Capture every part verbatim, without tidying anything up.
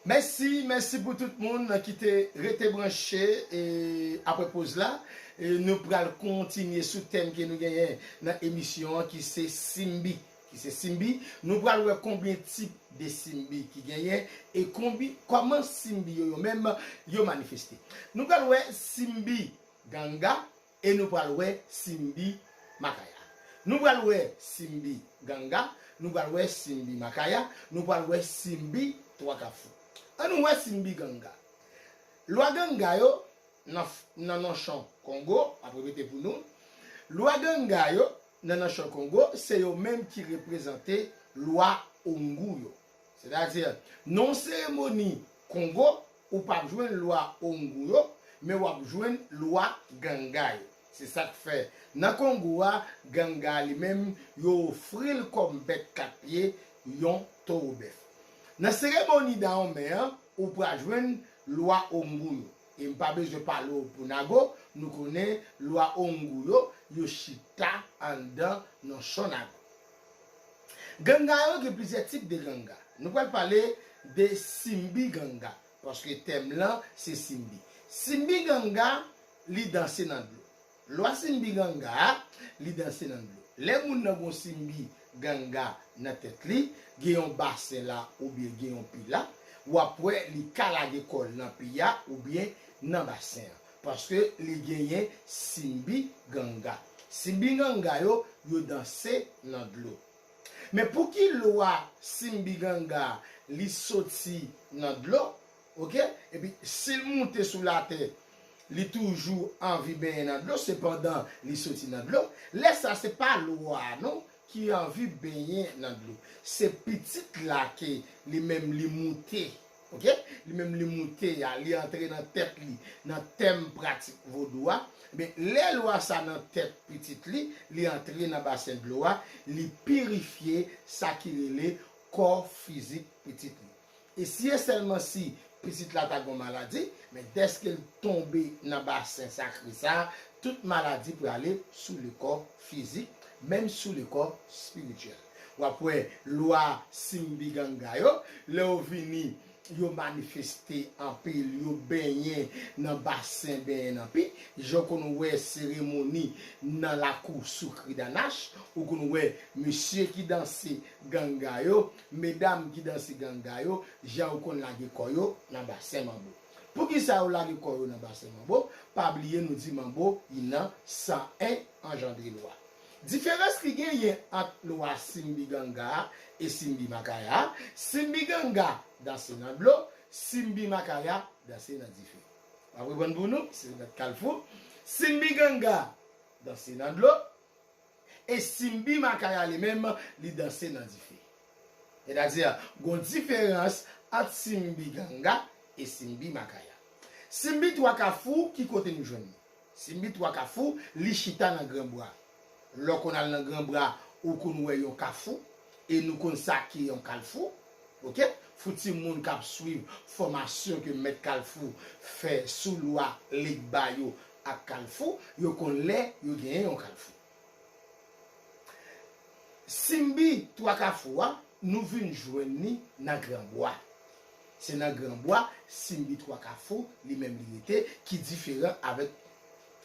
Mèsi, mèsi pou tout moun ki te rete branche e apre poz la, e nou pral kontinye sou tèm ke nou genyen nan emisyon an ki se Simbi. Ki se Simbi. Nou pral wè konbyen tip de Simbi ki genyen e konbi, kòman Simbi yo, yo menm, yo manifeste. Nou pral wè Simbi Ganga e nou pral wè Simbi Makaya. Nou pral wè Simbi Ganga, nou pral wè Simbi Makaya, nou pral wè Simbi Twa Kafou. Ann nou wè Simbi Ganga. Lwa Ganga yo nan, nan Nanchon Kongo, m ap repete pou nou, lwa Ganga yo nan Nanchon Kongo, se yo menm ki reprezante lwa Ongu yo. Sètadi, nan seremoni Kongo, ou p ap jwenn lwa Ongu yo, men w ap jwenn lwa Ganga yo. Se sa k fè, nan Kongo a, Ganga li menm, yo ofri l kòm bèt kat pye, yon towo bèf. Nan seremoni Dahomey an, ou pral jwenn lwa Ongu yo. E m pa bezwen pale w pou Nago, nou konnen lwa Ongu yo, yo chita anndan Nanchon Nago. Ganga yo gen plizyè tip de Ganga. Nou pral pale de Simbi Ganga, paske tèm lan se Simbi. Simbi Ganga, li danse nan dlo. Lwa Simbi Ganga a, li danse nan dlo. Lè moun nan gon Simbi Ganga nan tèt li, gen yon basen la oubyen gen yon pi la, w ap wè li ka lage kò l nan pi a oubyen nan basen an. Paske li genyen Simbi Ganga. Simbi Ganga yo, yo danse nan dlo. Men pouki lwa Simbi Ganga li soti nan dlo, oke? Epi si l moute sou latè, li toujou anvi benyen nan dlo, sepandan li soti nan dlo. Lè sa se pa lwa a non ki anvi benyen nan dlo. Se pitit la ke li menm li moute. Oke? Li menm li moute a, li antre nan tèt li, nan tèm pratik vodou a. Men lè lwa sa nan tèt pitit li, li antre nan basen dlo a, li pirifye sa ki rele kò fizik pitit li. E si e sèlman si pitit la ta gon maladi, men dèske l tonbe nan basen sakre sa a, tout maladi prale sou le kò fizik, menm sou le kò espirityèl. W ap wè lwa Simbi Ganga yo, lè yo vini, yo manifeste anpil, yo benyen nan basen benyen nan pi. Jan w konn wè seremoni nan lakou Soukri Danach, ou konn wè mesye ki danse Ganga yo, medam ki danse Ganga yo, jan yo konn lage kò yo nan basen manbo. Poukisa yo lage kò yo nan basen manbo? Pa bliye nou di manbo li nan san en anjandre lwa. Diferans ki genyen ant lwa Simbi Ganga a e Simbi Makaya a, Simbi Ganga danse nan dlo, Simbi Makaya danse nan dife. W ap reprann pou nou, se mèt Kalfou. Simbi Ganga danse nan dlo, e Simbi Makaya li menm, li danse nan dife. Sètadi, gon diferans ant Simbi Ganga e Simbi Makaya. Simbi Twa Kafou, ki kote nou jwenn li? Simbi Twa Kafou, li chita nan Granbwa. Lè w konn al nan Granbwa, ou konn wè yon kafou, e nou konn sa ki yon kalfou. Oke? Pou timoun k ap swiv fòmasyon ke mèt Kalfou fè sou lwa Legba yo ak kalfou, yo konn lè yo genyen yon kalfou. Simbi Twa Kafou a, nou vin jwenn li nan Granbwa. Se nan Granbwa Simbi Twa Kafou li menm li rete, ki diferan avèk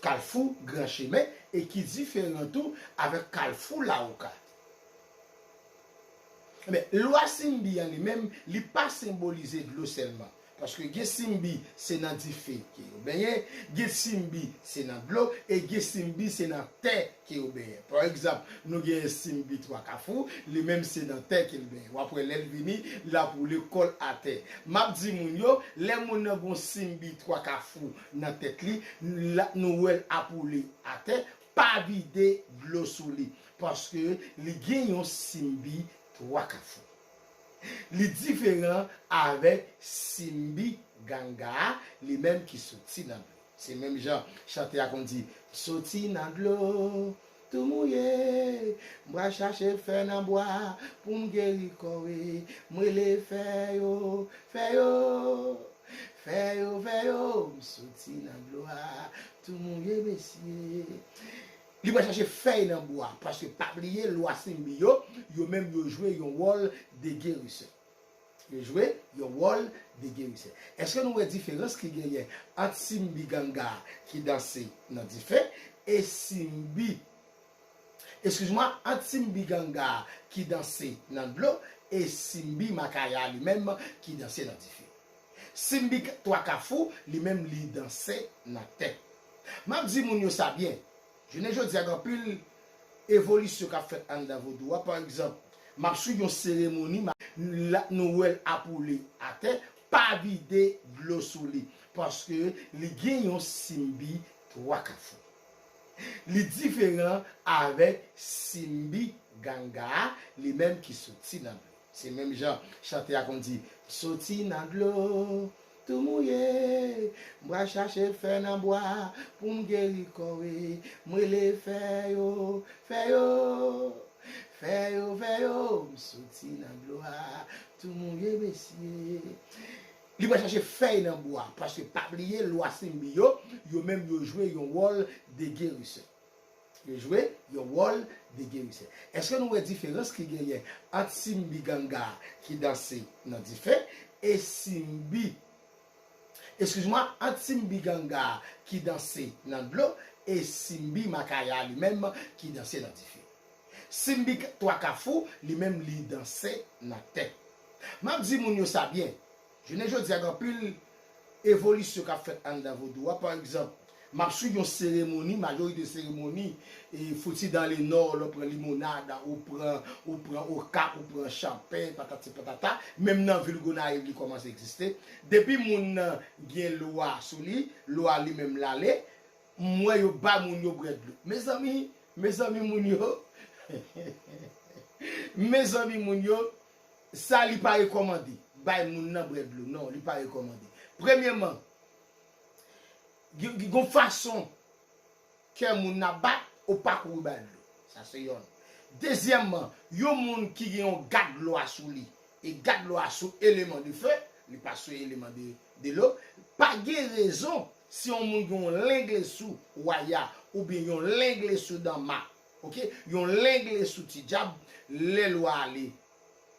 kalfou Gran Chemen e ki diferan tou avèk kalfou Lawoka. Men, lwa Simbi an li menm, li pa senbolize dlo sèlman. Paske gen Simbi, se nan dife ke yo benyen, gen Simbi, se nan dlo, e gen Simbi, se nan tè ke yo benyen. Pa egzanp, nou gen Simbi Twa Kafou, li menm se nan tè ke l benyen. W ap wè lè l vini, l ap woule kò l atè. M ap di moun yo, lè moun nan gon Simbi Twa Kafou nan tèt li, la, nou wè l ap woule atè, pa vide dlo sou li, paske li gen yon Simbi Twa Kafou. Li diferan avèk Simbi Ganga a, li menm ki soti nan dlo. Se menm jan chante a konn di, m soti nan dlo, tou mouye, m pral chache fè nan bwa, pou m geri kò e, m rele fè yo, fè yo, fè yo, fè yo, m soti nan dlo a, tou mouye mesye. Li pral chache fèy nan bwa, paske pa bliye lwa Simbi yo, yo menm yo jwe yon wòl de gerisè. Yo jwe yon wòl de gerisè. Èske nou wè diferans ki genyen ant Simbi Ganga ki danse nan dife e Simbi, eskize mwa, ant Simbi Ganga ki danse nan dlo e Simbi Makaya li menm ki danse nan dife? Simbi Twa Kafou li menm li danse nan tè. M ap di moun yo sa byen. Jounen jodi a gen anpil evolisyon k ap fèt anndan vodou a. Pa egzanp, m ap swiv yon seremoni, m a, la, nou wè l apoule atè, pa vide dlo sou li, paske li gen yon Simbi Twa Kafou. Li diferan avèk Simbi Ganga a, li menm ki soti nan dlo. Se menm jan chante a konn di, soti nan dlo, tou mouye, m pral chache fèy nan bwa pou m geri kò wi, m rele fèy yo, fèy yo, fèy yo, fèy yo, m soti nan dlo a, tou mouye mesye. Li pral chache fèy nan bwa, paske pa bliye lwa Simbi yo, yo menm yo jwe yon wòl de gerisè. Yo jwe yon wòl de gerisè. Èske nou wè diferans ki genyen ant Simbi Ganga ki danse nan dife e Simbi, eskize mwa, ant Simbi Ganga ki danse nan dlo e Simbi Makaya li menm ki danse nan dife? Simbi Twa Kafou li menm li danse nan tè. M ap di moun yo sa byen. Jounen jodi a gen anpil evolisyon k ap fèt anndan vodou a. Pa egzanp, m ap swiv yon seremoni, majorite seremoni, e fouti dan le nò, lè w pran limonad, ou pran, ou pran okap, ou pran chanpen, patati patata. Menm nan vil Gonayiv, li kòmanse egziste. Depi moun nan gen lwa sou li, lwa li menm l ale, m wè yo ba moun yo bwè dlo. Mezanmi, mezanmi moun yo, mezanmi moun yo, sa li pa rekòmande. Bay moun nan bwè dlo. Non, li pa rekòmande. Premyèman, gen gen yon fason kè moun nan bat, ou pa kouri bay dlo. Sa se yonn. Dezyèmman, yon moun ki gen yon gad lwa sou li, e gad lwa sou eleman de fe, li pa sou eleman de, de lo, pa gen rezon si yon moun gen yon lengle sou waya oubyen yon lengle sou danma, oke, yon lengle sou ti dyab, lè lwa ale,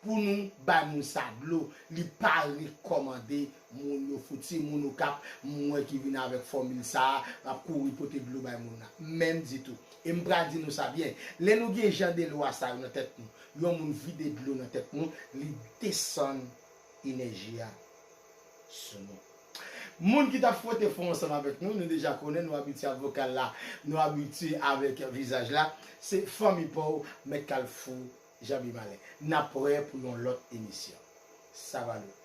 pou nou bay moun sa dlo, li pa rekòmande moun yo fouti moun okap, m wè ki vin avèk fòmil sa a, ap kouri pote dlo bay moun nan. Menm ditou. E m pral di nou sa byen. Lè nou gen jan de lwa sa yo nan tèt nou, yon moun vide dlo nan tèt nou, li desann enèji a sou nou. Moun ki t ap fwote fon ansanm avèk nou, nou deja konnen, nou abitye ak vokal la, nou abitye avèk vizaj la. Se fanmi pa w, Mèt Kalfou, Janbi Malen. N ap wè pou yon lòt emisyon. Savalou.